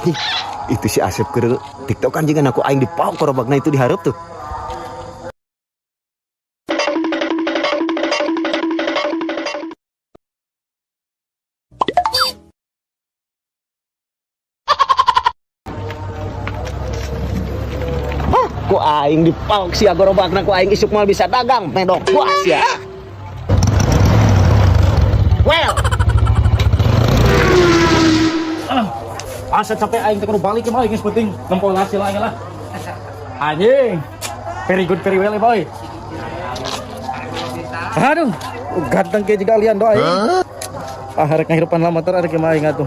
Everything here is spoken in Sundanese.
Anjing, itu si Asep keur TikTokan juga ku aing dipaok korobakna itu dihareup tuh. Hah, ku aing dipaok sia gorobakna, ku aing isuk moal bisa dagang, medok puas ya. Well, Asa capek aing teh, kudu balik ke mah, geus penting nempo hasil aing lah. Anjing. Very good, very well, boy. Aduh, ganteng kayak juga alian doa aing. Ah, rek ngahirupan lah motor arek mah aing atuh.